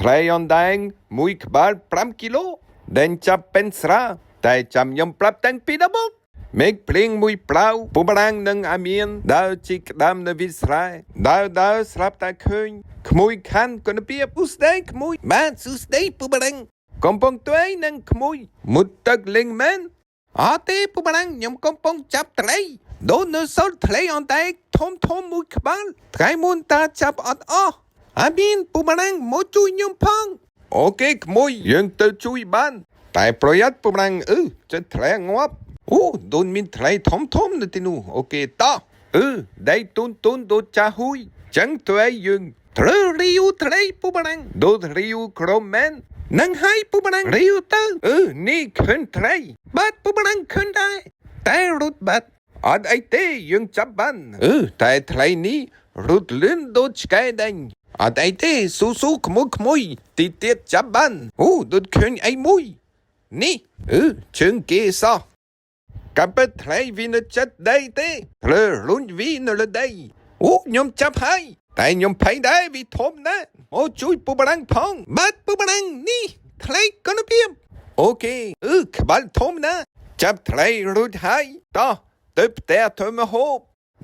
ត្រីអណ្ដែងមួយក្បាល5គីឡូដែលចាប់ពេនស្រាតែចាំខ្ញុំប្រាប់តាំងពីដំបូងមេឃភ្លៀងមួយប្លៅពូបារាំងនឹងអាមានដើរជីកក្តាមនៅវិលស្រែដើរដើរស្រាប់តែឃើញក្មួយខាន់គុណភាពឧស្ដីក្មួយបាទសួស្ដីពូបារាំងកំពុងទួយនឹងក្មួយមុតទឹកលេងមែនអត់ទេពូបារាំងខ្ញុំកំពុងចាប់ត្រីដូននៅសល់ត្រីអណ្ដែងធំធំមួយក្បាលថ្ងៃមុនតាចាប់អត់អស់អាមានពូបារាំងមកជួយខ្ញុំផង OK ក្មួយយើងទៅជួយបាន តែប្រយ័ត្នពូបារាំងអឺចិត្តធ្លែងាប់អូដូនមានត្រីធំធំនៅទីនោះ OK តោះអឺដៃទូនទូនដូចចាហ៊ួយចឹងត្រីយើងត្រូវរាវត្រីពូបារាំងដូចរាវក្រមែននឹងហើយពូបារាំងរាវទៅអឺនេះឃើញត្រីបាទពូបារាំងឃើញដែរតែរត់បាត់អត់អីទេយើងចាប់បានអឺតែត្រីនេះរត់លឿនដូចឆ្កែដេញអត់អីទេស៊ូស៊ូក្មួយក្មួយទីទៀតចាប់បានអូដូចឃើញអីមួយនេះអឺជើងគេសោះកាប់ត្រីវានៅចិត្តដីទេត្រូវរុញវានៅលើដីអូខ្ញុំចាប់ហើយតែខ្ញុំភ័យដែរវាធំណាស់អូជួយពូបារាំងផងបាទពូបារាំងនេះត្រីកុនភាព OK អឺក្បាលធំណាស់ចាប់ត្រីរួចហើយតោះទៅផ្ទះធ្វើម្ហូប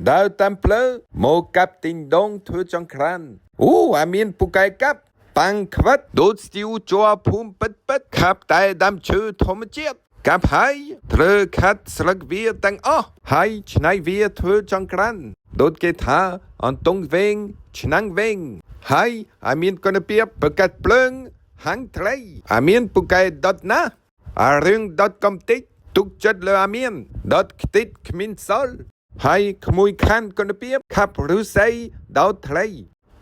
ដើរតាមផ្លូវមកកាប់ទីងដងធ្វើចង្ក្រានអូអាមានពូកែកាប់ប៉ាំងខ្វិតដូចស្ទីវជាប់ភូមិពិតពិតខាប់តែដើមឈើធម្មជាតិកាប់ហើយត្រូវខាត់ស្លឹកវាទាំងអស់ហើយឆ្នៃវាធ្វើចង្ក្រានដូចគេថាអន្ទង់វែងឆ្នាំងវែងហើយអាមានគុណភាពប្រកាសភ្លើងហាងត្រីអាមានពូកែដុតណាស់អារឿងដុតកំតិចទុកចិត្តលើអាមានដុតខ្ទេចគ្មានសល់ហើយក្មួយខាន់គុណភាពខាប់ឫស្សីដោតត្រី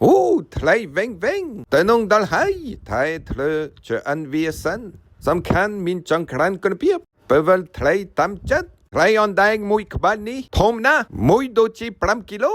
អូត្រីវែងវែងទៅនងដល់ហើយតែត្រូវឆ្អិនវាសិនសំខាន់មានចង្ក្រានគុណភាពពវលត្រីតាមចិត្តត្រីអណ្ដែងមួយក្បាលនេះធំណាស់មួយដូចជា5គីឡូ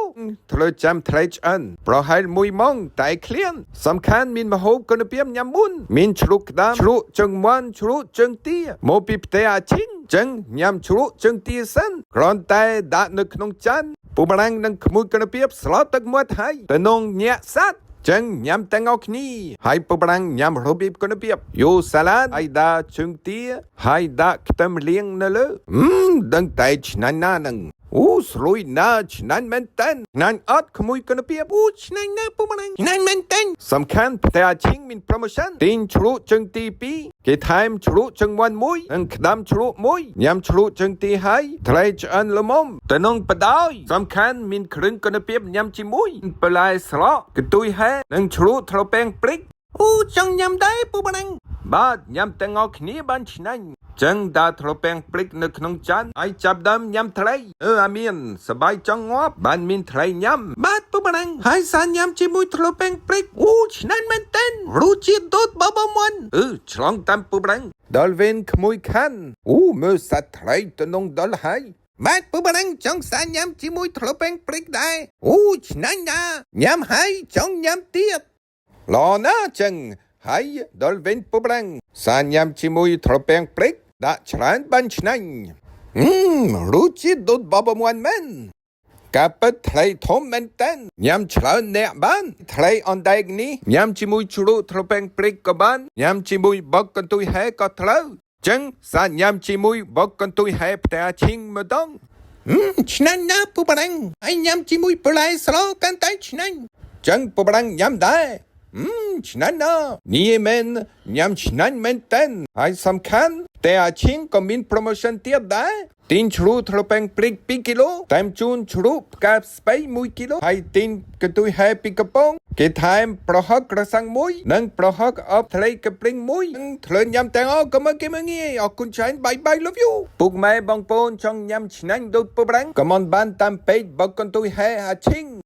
ត្រូវចាំត្រីឆ្អិនប្រហែល1ម៉ោងតែឃ្លានសំខាន់មានម្ហូបគុណភាពញ៉ាំមុនមានជ្រូកក្តាមជ្រូកជើងមាន់ជ្រូកជើងទាមកពីផ្ទះអាឈិងចឹងញ៉ាំជ្រូកជើងទាសិនគ្រាន់តែដាក់នៅក្នុងចានពូបារាំងនឹងក្មួយគុណភាពស្លទឹកមាត់ហើយទៅនងញាក់សัตว์ចឹងញ៉ាំទាំងអស់គ្នាហើយពូបារាំងញ៉ាំរបៀបគុណភាពយូសាឡាតហើយដាក់ជើងទាហើយដាក់ខ្ទឹមលៀងនៅលើអឺដឹងតែឆ្ងាញ់ណាស់នឹងអូស្រួយណាស់ឆ្ងាញ់មែនតើឆ្ងាញ់អត់ក្មួយគុណភាពអូឆ្ងាញ់ណាស់ពូបារាំងឆ្ងាញ់មែនតើសំខាន់ផ្ទះអាឈិងមាន promotion ទិញជ្រូកជើងទី2គេថែមជ្រូកជើងមាន់មួយនិងក្តាមជ្រូកមួយញ៉ាំជ្រូកជើងទីហើយត្រីឆ្អិនល្មមទៅនងបដោយសំខាន់មានគ្រឿងគុណភាពញ៉ាំជាមួយបន្លែស្រក់កន្ទុយហែនិងជ្រូកត្រពាំងព្រិចអូចង់ញ៉ាំដែរពូបារាំងបាទញ៉ាំទាំងអស់គ្នាបានឆ្ងាញ់ចឹងដាក់ត្រពាំងព្រិចនៅក្នុងចានហើយចាប់ដើមញ៉ាំត្រីអឺអាមានសបាយចង់ងាប់បានមានត្រីញ៉ាំបាទពូបារាំងហើយសានញ៉ាំជាមួយត្រពាំងព្រិចអូឆ្ងាញ់មែនតើរសជាតិដូចបបរមាន់អឺឆ្លងតាមពូបារាំងដល់វេនក្មួយខាន់អូមើលសត្វត្រីទៅនងដល់ហើយបាទពូបារាំងចង់សាញ៉ាំជាមួយត្រពាំងព្រិចដែរអូឆ្ងាញ់ណាស់ញ៉ាំហើយចង់ញ៉ាំទៀតល្អណាស់ចឹងហើយដល់វិញពូបារាំងសាញ៉ាំជាមួយត្រពាំងព្រិចដាក់ច្រើនបានឆ្ងាញ់អឺរសជាតិដូចបបរមាន់មែនកាពិតត្រីធំមែនតើញ៉ាំច្រើនអ្នកបានត្រីអណ្ដែងនេះញ៉ាំជាមួយជ្រូកត្រពាំងព្រិចក៏បានញ៉ាំជាមួយបុកកន្ទុយហែក៏ត្រូវចឹងសាញ៉ាំជាមួយបុកកន្ទុយហែផ្ទះឈិងម្ដងអឺឆ្ងាញ់ណាស់ពូបារាំងហើយញ៉ាំជាមួយបន្លែស្រកាន់តែឆ្ងាញ់ចឹងពូបារាំងញ៉ាំដែរអឺឆ្ងាញ់ណាស់នេះមែនញ៉ាំឆ្ងាញ់មែនតើហើយសំខាន់តែអាឈិងក៏មាន promotion ទៀតដែរទិញជ្រូកត្រពាំងព្រិច2គីឡូតាមជូនជ្រូកផ្កាស្បៃ1គីឡូហើយទិញកន្ទុយហែ2កំប៉ុងគេថែមប្រហុកក្រសាំងមួយនិងប្រហុកអបត្រីកព្រិងមួយនិងត្រូវញ៉ាំទាំងអស់កុំឲ្យគេមើលងាយអរគុណច្រើន bye bye love you ពុកម៉ែបងប្អូនចង់ញ៉ាំឆ្ងាញ់ដូចពូបារាំងក៏មិនបានតាមពេកបុកកន្ទុយហែអាឈិង។